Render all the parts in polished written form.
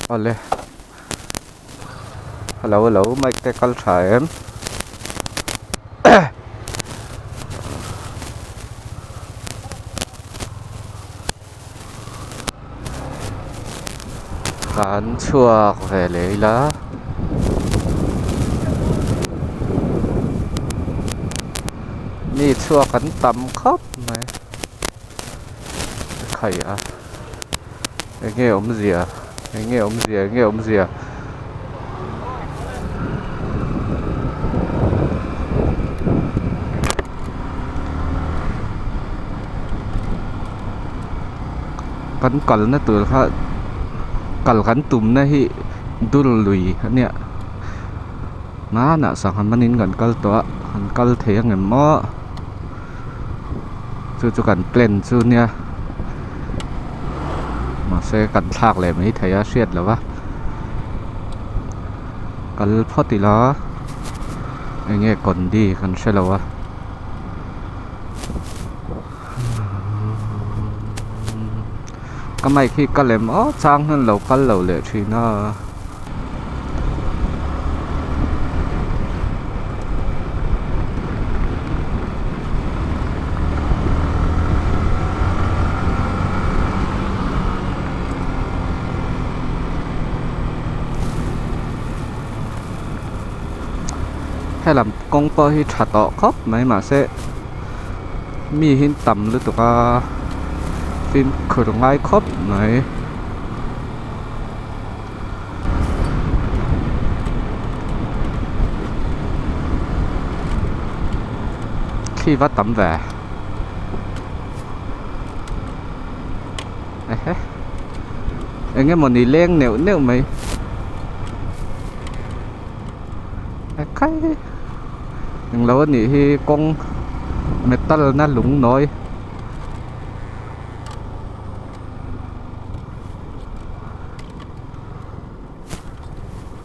Awle Hello hello mic te kal tha em Kan chhuak ve leh ila Mi chhuak an tam khawp mai Khai a Enge awmzia enge awmzia enge awmzia. Kan kalna tur kha kal kan tumna hi dur lui a nia hmanah sangha manin kan kal tawh a kan kal thei ang em maw chu chu kan plan chu nia mahse kan thlak leh mai thei a hriat loh a kal phawt ila eng nge condi kan hre lo a. Ka mic hi ka lem aw chang hian lo kal lo leh thin a. Helam kawng pawh hi tha tawh khawp mai mahse mi hi an tam lutuk a fimkhur ngai khawp mai. Thli va tam ve ehe eng emawni leng neuh neuh mai ekhai englo a nih hi kawng metal na lung nawi.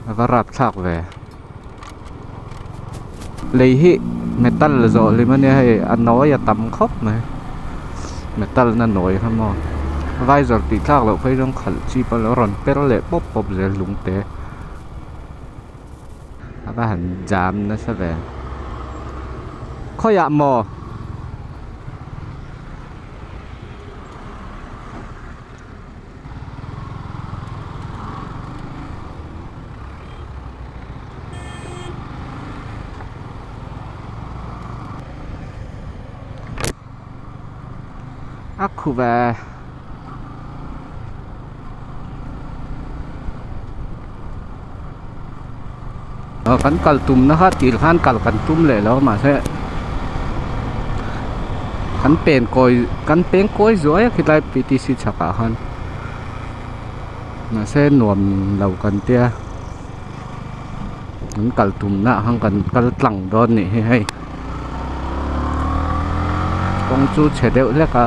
A va rap thlak ve lei hi metal zawh hlim ania hei a nawi a tam khawp mai metal na nawi kha maw visor tih tlak loh phei chuan khalh chi pawh a rawn per leh pawp pawp zel lung te a va han jam nasa ve khawiah maw. A khu ve kan kal tumna kha tir khan kal kan tum leh lo mahse kan pen kawi kan peng kawi zuai a khilai P T C chhakah khan mahse nuam lo kan tia kan kal tumna ah khan kan kal tlang dawn nih hi hei kawng chu chhe deuh hlek a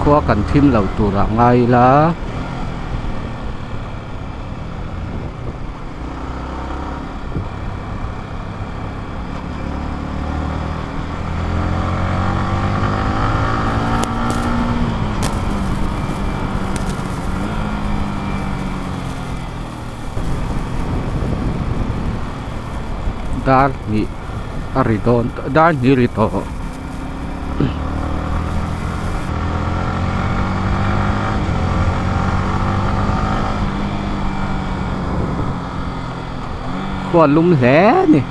khua kan thim lo tur ah ngai ila. Dar hnih a ri dawn dar hnih a ri tawh. Khua lum hle a ni.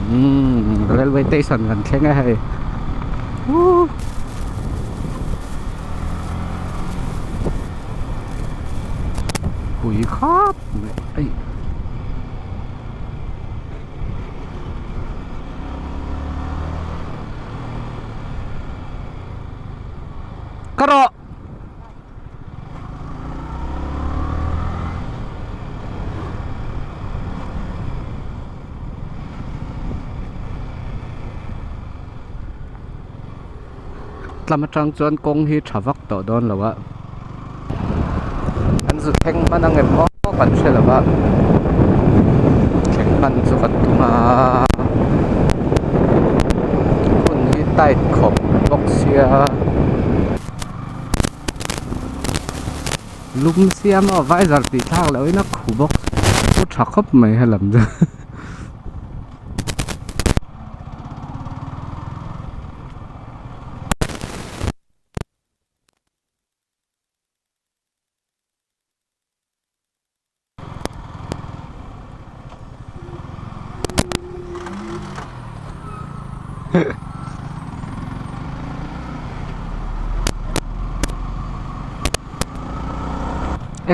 Umm railway station kan thleng a hei uuh pui khawp mai aih. Ka rawh. Tlam atang chuan kawng hi tha vak tawh dawn lo a an zu thleng hman ang em aw kan hre lo a thleng hman chu kan tum a hun hi tight khawp bawk sia lum siam aw visor tih thlak loh in a khu bawk khu tha khawp mai helam chu.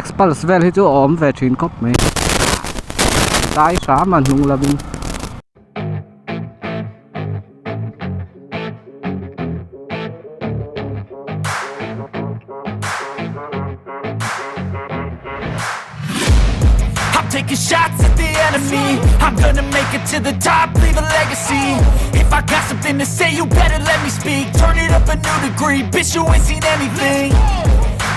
Xpulse vel hi chu a awm ve thin khawp mai dai hram a hnung lamin. I'm taking shots at the enemy I'm gonna make it to the top, leave a legacy If I got something to say, you better let me speak Turn it up a new degree, bitch you ain't seen anything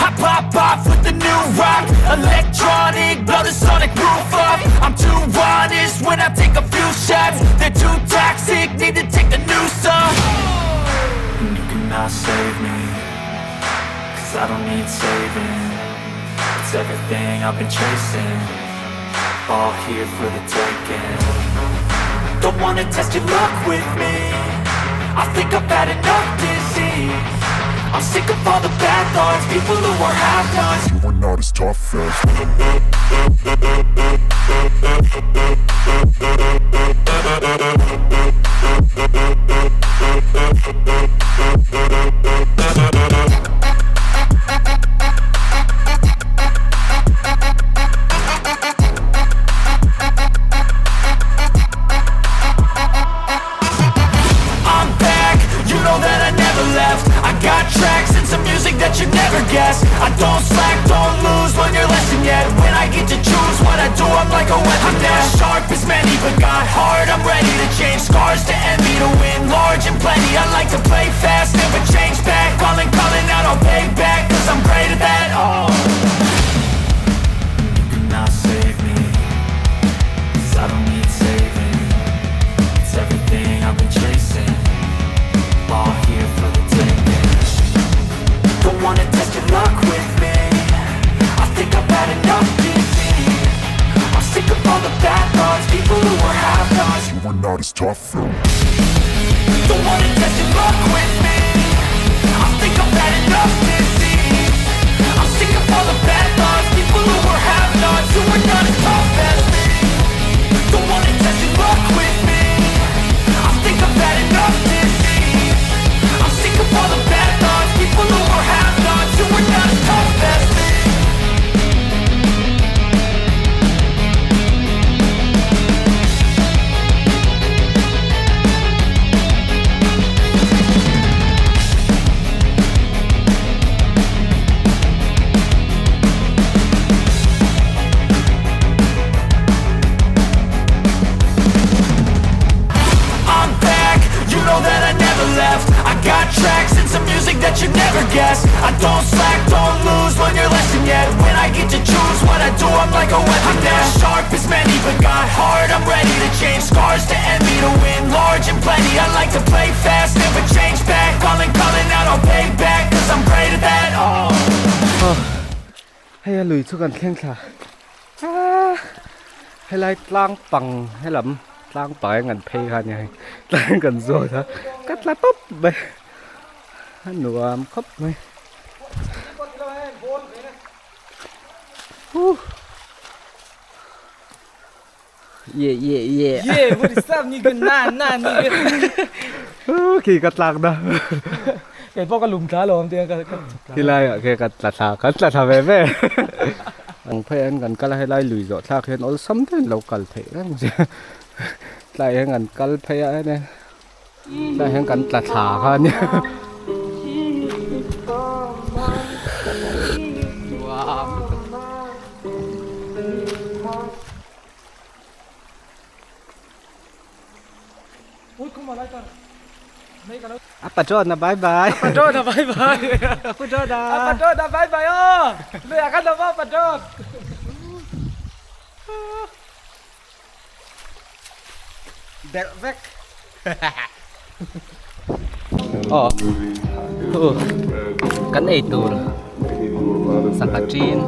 I pop off with the new rock Electronic, blow the sonic roof up I'm too honest when I take a few shots They're too toxic, need to take the noose off And you cannot save me Cause I don't need saving It's everything I've been chasing All here for the taking Don't wanna test your luck with me I think I've had enough disease I'm sick of all the bad thoughts People who are half-nots You are not as tough as I'm back, you know that I never left I got tracks and some music that you never guess I don't slack, don't lose, learn your lesson yet When I get to choose what I do, I'm like a weapon I'm not sharp as many, but got heart I'm ready to change scars to envy To win large and plenty, I like to play fast Never change back, calling, calling out, I'll pay back Cause I'm great at that, oh You cannot save me Cause I don't need saving It's everything I've been chasing All here for the taking Don't wanna test your luck with me I think I've had enough disease I'm sick of all the bad thoughts People who are half-nots You are not as tough as Don't wanna test your luck with me I think I've had enough disease I'm sick of all the bad thoughts People who are half-nots Who are not as tough as me Don't wanna test your luck with me I think I've had enough disease I'm sick of all the bad thoughts People who are half-nots Who are not as tough as me I'm back, you know that I never left I got tracks and some music that you never guess I don't slack, don't lose, learn your lesson yet When I get to choose what I do, I'm like a weapon I'm not sharp as many, but got heart I'm ready to change scars to envy To win large and plenty, I like to play fast Never change back, calling, calling out, I'll pay back Cause I'm great at that, oh Hei a lui chu kan thleng thla ah helai tlang pang helam tlang pang hian kan phei kha a nia hei tlang kan zawt a ka tla tawp mai a nuam khawp mai huh Yeah yeah yeah. Yeah, what is up nigga? Na na nigga. Khi ka tlak na. Kei pawh ka lum thla lo awm tia ka ka chhuk thla. Khi lai ah khi ka tla thla kan tla thla ve ve. Ang phei ah hian kan kal a helai lui zawh thlak hian awlsam deuhin lo kal theih reng che. Tlai hian kan kal phei ah hian tlai hian kan tla thla kha a nia. Apa John-a bye bye. Apa John-a bye bye. Apa John-a. Apa John-a bye bye aw. Lui ah kan lo maw Apa John. Berh vek. Aw. Kan ei tur sangha chin.